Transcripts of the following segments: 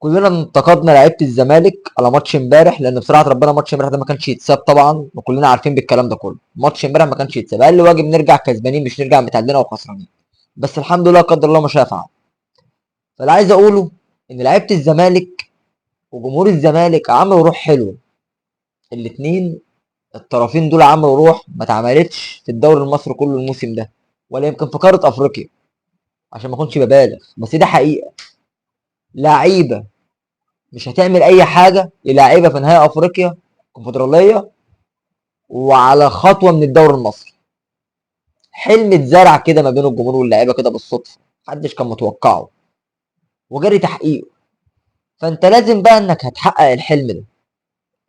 كلنا انتقدنا لعيبة الزمالك على ماتش امبارح، لان بصراحة ربنا ماتش امبارح ده ما كانش يتساب طبعا، وكلنا عارفين بالكلام ده كله. ماتش امبارح ما كانش يتساب، اقل واجب نرجع كسبانين مش نرجع متعادلين او خسرانين. بس الحمد لله قدر الله ما شاء فعل. فاللي عايز اقوله ان لعيبة الزمالك وجمهور الزمالك عملوا روح حلوة، الاثنين الطرفين دول عملوا روح ما اتعملتش في الدوري المصري كله الموسم ده، ولا يمكن في قارة افريقيا، عشان ما اكونش ببالغ، بس ده حقيقة. لعيبة مش هتعمل اي حاجة للاعيبه في نهائي افريقيا كونفدراليه وعلى خطوة من الدوري المصري. حلم اتزرع كده ما بين الجمهور واللعيبة كده بالصدفة، محدش كان متوقعه وجري تحقيقه. فانت لازم بقى انك هتحقق الحلم ده.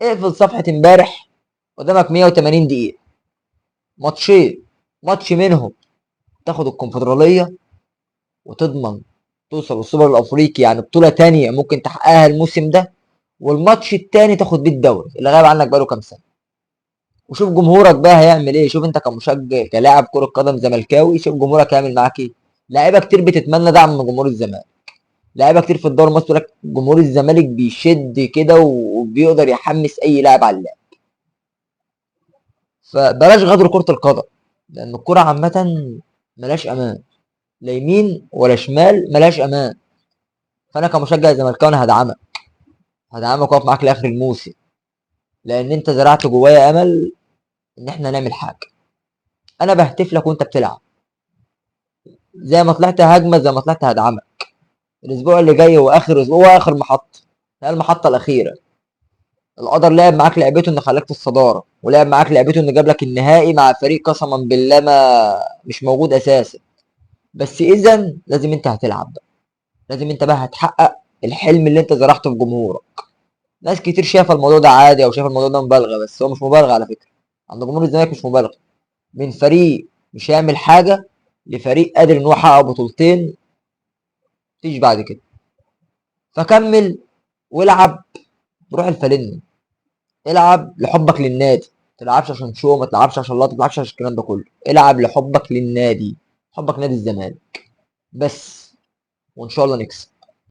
اقفل صفحة امبارح، قدامك 180 دقيقة، ماتشين، ماتش منهم تاخد الكونفدراليه وتضمن توصل للسوبر الافريقي، يعني بطوله تانية ممكن تحققها الموسم ده، والماتش التاني تاخد بيه الدوري اللي غايب عنك بقاله كام سنة. وشوف جمهورك بقى هيعمل ايه، شوف انت كمشجع كلاعب كره قدم زملكاوي، شوف جمهورك هيعمل معاك ايه. لعيبة كتير بتتمنى دعم من جمهور الزمالك، لعيبة كتير في الدوري المصري لك جمهور الزمالك بيشد كده وبيقدر يحمس اي لاعب على اللعب. فبلاش غدر كره القدم، لان الكره عامة ملاش امان، لا يمين ولا شمال، ملاش امان. فانا كمشجع زملكاوي انا هدعمك، هدعمك واقف معاك لاخر الموسم، لان انت زرعت جوايا امل ان احنا نعمل حاجة. انا بهتف لك وانت بتلعب، زي ما طلعت هجمة زي ما طلعت هدعمك. الاسبوع اللي جاي هو اخر اسبوع، هو اخر محطة، هي المحطة الاخيرة. القدر لعب معاك لعبته ان خلاك في الصدارة، ولعب معاك لعبته ان جاب لك النهائي مع فريق قسما بالله ما مش موجود اساسا. بس اذا لازم انت هتلعب بقى، لازم انت بقى هتحقق الحلم اللي انت زرعته في جمهورك. ناس كتير شايفه الموضوع ده عادي او شايفه الموضوع ده مبالغه، بس هو مش مبالغه على فكرة. عند جمهور الزمالك مش مبالغه، من فريق مش هيعمل حاجة لفريق قادر ان هو يحقق بطولتين، مفيش بعد كده. فكمل والعب بروح الفالنة، العب لحبك للنادي، ما تلعبش عشان شو، ما تلعبش عشان لقطة، ما تلعبش عشان الكلام ده كله. العب لحبك للنادي، حبك نادي الزمالك بس، وان شاء الله نكسب.